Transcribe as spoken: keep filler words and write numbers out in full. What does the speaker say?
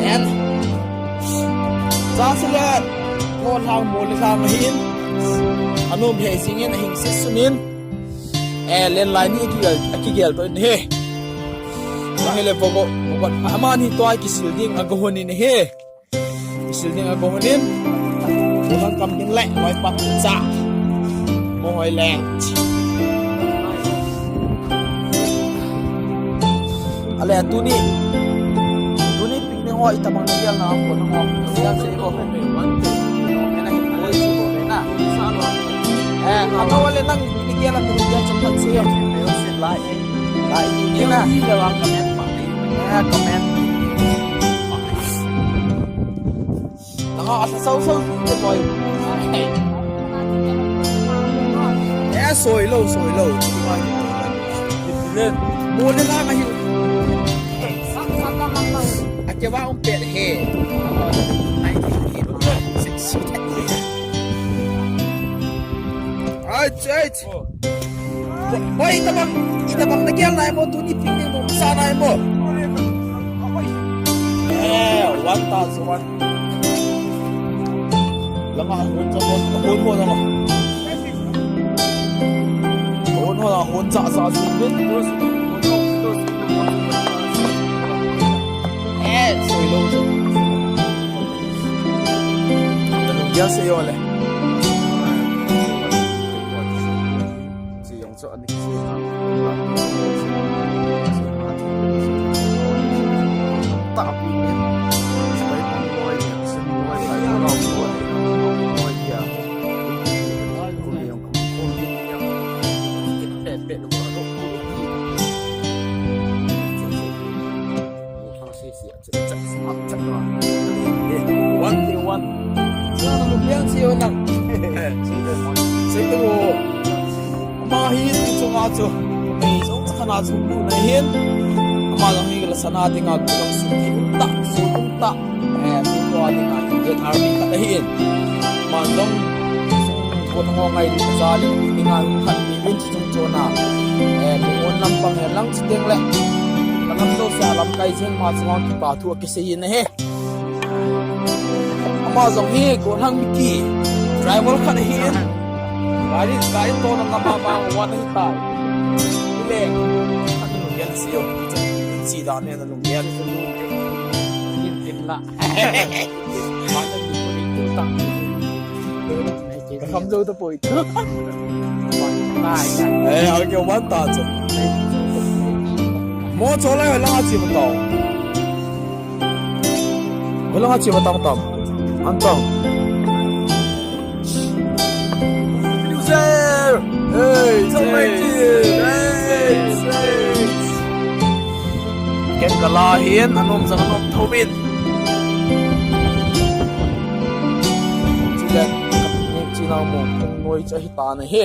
Then, chance le, ko lang mo le lang hin. Anom he singin, ahing sisunin. Eh, len lai ni kigel, kigel to in he. Mahile bobo, bobo. Amani to ai kisil ding, agohon in he. Kisil ding agohon in. Bulang kam ding le, wai pa cha. Mo hoi le. Ale, tuni. Tuni picnic ho itabang na gel na ko na ho. Gel se ko. Ena hin ko se ko na. Eh, ano wale nang picnic gel na picnic gel sa pan se yo. Lai. Lai. Ena. Comment. Eh, comment. Nanga asa sau sau ke boy. Eh, soi lo, soi lo. Mo le la ngai. Ake wa um pet he. Ai, ai, ai. Right, right. Boy, itabang, itabang na gel na mo, tuni picnic mo, sa na mo. Eh, one thousand one. Lama, one thousand one. One mo, lama. One mo, one thousand one. Eh, so low. Gel se yo le. One day one. Sa na lubian si Onang. Sa ito mo. Ama hi ito nga chu. May isang sa kana chu lu na hin. Ama lang hi la sana ding a kulang si ti unta, si unta. Eh, ito a ding a hin. Army ka hin. Ama lang ko na ngai di sa li ni nga kan mi win si chung chona. Eh, mi on lam pang he lang si ding le. Kanam so sa lam kai jing ma sa ki pa thu kisei in ahi. Ama jong hi, Gollhang Mickey. Driver khat ahi. Gari, gari to na lama ba, wan ahi tai. Ile, anu gel si yo. Si da ne na lung gel. Yin tin la. Ba na ni ko ni tu ta. Ka kham jo ta poi. Ai, ai. Eh, okay, one thousand. Mo cho lai lang a chi ma tao. Hoilang a chi va tam tam. An tam. Hey, hey, hey, hey. Ken kala hin anom jang anom thobin. Chile, china mo, noi cha hi ta na he.